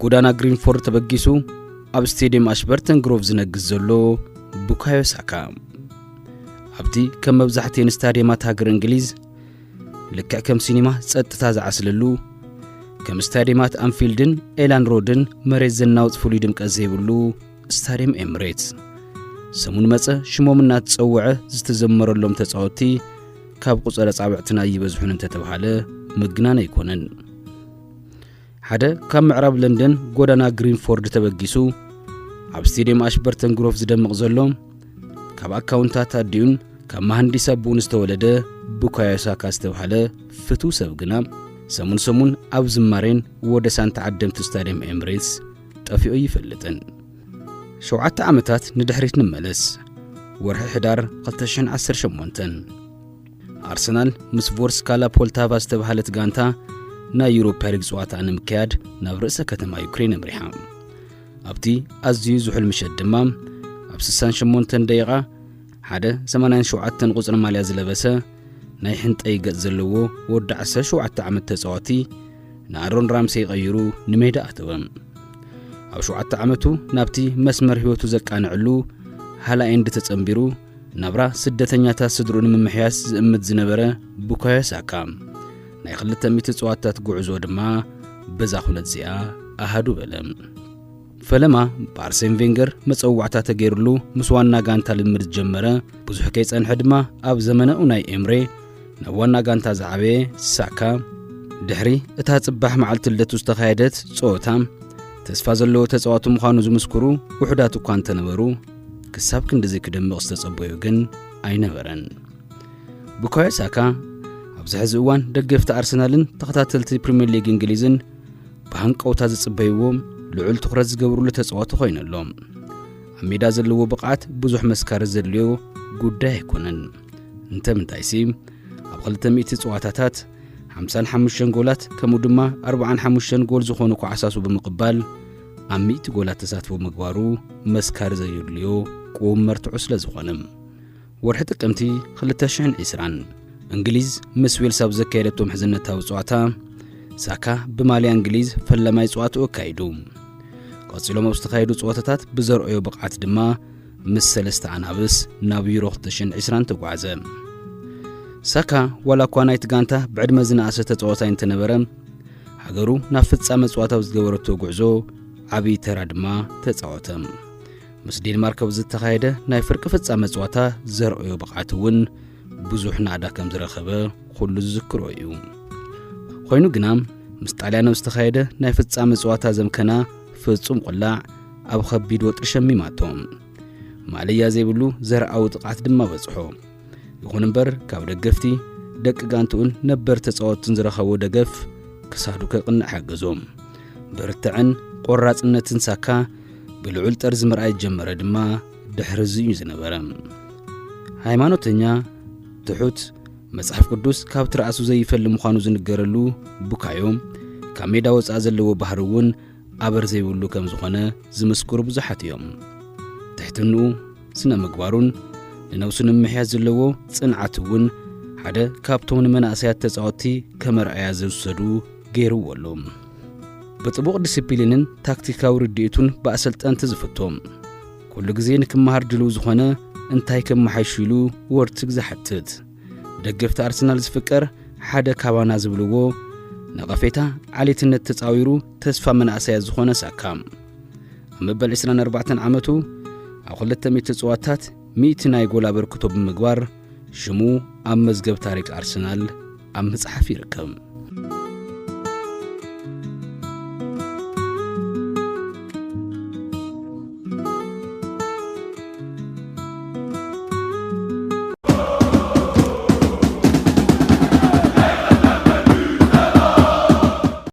ጎዳና ግሪንፎርድ ተበጊሱ ኣብ ስቴድየም ኣሽበርተን ግሮቭ ዝነግስ ዘሎ ቡካዮ ሳካ፣ ኣብቲ ከም መብዛሕትኤን ስታድየማት ሃገር እንግሊዝ ልክዕ ከም ሲኒማ ጸጥታ ዝዓስለሉ፣ ከም ስታድየማት ኣንፊልድን ኤላን ሮድን መሬት ዘናውጽ ፍሉይ ድምቀት ዘይብሉ ስታድየም ኤምሬትስ፣ ሰሙን መጸ ሽሞም እናተጸውዐ ዝተዘመረሎም ተጻወትቲ ካብ ቁጸረ ጻብዕትና ይበዝሑን እንተተባሃለ ምግናን ኣይኮነን። ሓደ ካብ ምዕራብ ለንደን ጎዳና ግሪንፎርድ ተበጊሱ ኣብ ስቴድየም ኣሽበርተን ግሮቭ ዝደምቕ ዘሎ፣ ካብ ኣካውንታት ኣዲኡን ካብ መሃንዲስ ኣቦኡን ዝተወለደ ቡካዮ ሳካ ዝተባህለ ፍቱው ሰብ ግና፣ ሰሙን ሰሙን ኣብ ዝማሬን ወደሳን ተዓደምቲ ስታድየም ኤምሬትስ ጠፊኡ ይፈልጥን። ሸውዓተ ዓመታት ንድሕሪት ንመለስ። ወርሒ ሕዳር ክልተ ሽሕን ዓሰርተ ሸሞንተን፣ ኣርሰናል ምስ ቮርስካላ ፖልታቫ ዝተባህለት ጋንታ ናይ ዩሮፓ ሊግ ጸዋታ ንምክያድ ናብ ርእሰ ከተማ ዩክሬን ኣምሪሓ። ኣብቲ ኣዝዩ ዝሑል ምሸት ድማ፣ ኣብ ስሳን ሸሞንተን ደቂቓ፣ ሓደ ሰማንያን ሸውዓተን ቁጽሪ ማልያ ዝለበሰ ናይ ሕንጠይ ገጽ ዘለዎ ወዲ ዓሰርተ ሸውዓተ ዓመት ተጻዋቲ ንኣሮን ራምሴይ ቀይሩ ንሜዳ ኣተወ። ኣብ ሸውዓተ ዓመቱ ናብቲ መስመር ህይወቱ ዘቃንዕሉ ሃላኤንድ ተጸንቢሩ፣ ናብራ ስደተኛታት ስድርኡ ንምምሕያስ ዝእምት ዝነበረ ቡካዮ ሳካ፣ ናይ ክልተ ሚእቲ ጸዋታት ጉዕዞ ድማ በዛ ኩነት እዚኣ ኣሃዱ በለ። ፈለማ ብኣርሴን ቬንገር መጸዋዕታ ተገይርሉ ምስ ዋና ጋንታ ልምድ ዝጀመረ፣ ብዙሕ ከይጸንሐ ድማ ኣብ ዘመነ ኡናይ ኤምሬ ናብ ዋና ጋንታ ዝዓበየ ሳካ፣ ድሕሪ እታ ጽባሕ መዓልቲ ልደቱ ዝተኻየደት ጸወታ፣ ተስፋ ዘለዎ ተጻዋቲ ምዃኑ ዝምስክሩ ውሑዳት እኳ እንተነበሩ፣ ክሳብ ክንድዚ ክደምቕ ዝተጸበዮ ግን ኣይነበረን። ቡካዮ ሳካ ኣብዚ ሕዚ እዋን ደገፍቲ ኣርሰናልን ተኸታተልቲ ፕሪምየር ሊግ እንግሊዝን ብሃንቀውታ ዝጽበይዎ፣ ልዑል ትኹረት ዝገብርሉ ተጻዋቲ ኮይኑ ኣሎ። ኣብ ሜዳ ዘለዎ ብቕዓት ብዙሕ መስካሪ ዘድልዮ ጉዳይ ኣይኮነን። እንተምንታይሲ፣ ኣብ ክልተ ሚእቲ ጸዋታታት ሓምሳን ሓሙሽተን ጎላት፣ ከምኡ ድማ ኣርባዓን ሓሙሽተን ጎል ዝኾኑ ኳዕሳሱ ብምቕባል፣ ኣብ ሚእቲ ጎላት ተሳትፎ ምግባሩ መስካሪ ዘየድልዮ ቅዉም መርትዖ ስለ ዝኾነ። ወርሒ ጥቅምቲ ክልተ ሽሕን ዕስራን፣ እንግሊዝ ምስ ዌልስ ኣብ ዘካየደቶ ምሕዝነታዊ ጸዋታ፣ ሳካ ብማልያ እንግሊዝ ፈላማይ ጸዋትኡ ኣካይዱ። ቀጺሎም ኣብ ዝተኻየዱ ጸወታታት ብዘርኣዮ ብቕዓት ድማ፣ ምስ ሰለስተ ኣናብስ ናብ ዩሮ ክልተ ሽሕን ዕስራን ተጓዕዘ። ሳካ ዋላ እኳ ናይቲ ጋንታ ብዕድመ ዝነኣሰ ተጻዋታይ እንተነበረ፣ ሃገሩ ናብ ፍጻመ ጸዋታ ኣብ ዝገበረቶ ጉዕዞ ዓብዪ ተራ ድማ ተጻወተ። ምስ ዴንማርክ ኣብ ዝተኻየደ ናይ ፍርቂ ፍጻመ ጸዋታ ዘርኣዮ ብቕዓት እውን ብዙሕ ናእዳ ከም ዝረኸበ ኩሉ ዝዝክሮ እዩ። ኮይኑ ግና፣ ምስ ጣልያን ኣብ ዝተኻየደ ናይ ፍጻመ ጸዋታ ዘምከና ፍጹም ቁላዕ ኣብ ኸቢድ ወጥሪ ሸሚማቶ። ማለያ ዘይብሉ ዘርኣዊ ጥቕዓት ድማ በጽሖ። ይኹን እምበር፣ ካብ ደገፍቲ፣ ደቂ ጋንትኡን ነበር ተጻወትትን ዝረኸቦ ደገፍ ክሳዱ ከቕንዕ ሓገዞ። ብርትዕን ቆራጽነትን ሳካ ብልዑል ጠርዚ ምርኣይ ዝጀመረ ድማ ድሕሪ እዚ እዩ ዝነበረ። ሃይማኖተኛ፣ ትሑት፣ መጽሓፍ ቅዱስ ካብ ትርኣሱ ዘይፈሊ ምዃኑ ዝንገረሉ ቡካዮ፣ ካብ ሜዳ ወጻኢ ዘለዎ ባህሪ እውን ኣበር ዘይብሉ ከም ዝኾነ ዝምስክሩ ብዙሓት እዮም። ትሕትንኡ፣ ስነ ምግባሩን ንነብሱ ንምምሕያሽ ዘለዎ ጽንዓት እውን ሓደ ካብቶም ንመናእሰያት ተጻወትቲ ከም ኣርኣያ ዝውሰዱ ገይርዎ ኣሎ። ብጥቡቕ ዲሲፕሊንን ታክቲካዊ ርድኢቱን ብኣሰልጠንቲ ዝፍቶ፣ ኩሉ ግዜ ንክመሃር ድልው ዝኾነ፣ እንታይ ከመሓይሹ ኢሉ ወርትግ ዝሓትት፣ ደገፍቲ ኣርሰናል ዝፍቀር ሓደ ካባና ዝብልዎ፣ ነቐፌታ ዓሌትነት ተጻዊሩ ተስፋ መናእሰያት ዝኾነ ሳካ፣ ኣብ መበል ዕስራን ኣርባዕተን ዓመቱ ኣብ ክልተ ሚእቲ ጸዋታት ሚእቲ ናይ ጎል ኣበርክቶ ብምግባር ሽሙ ኣብ መዝገብ ታሪክ ኣርሰናል ኣብ ምጽሓፍ ይርከብ።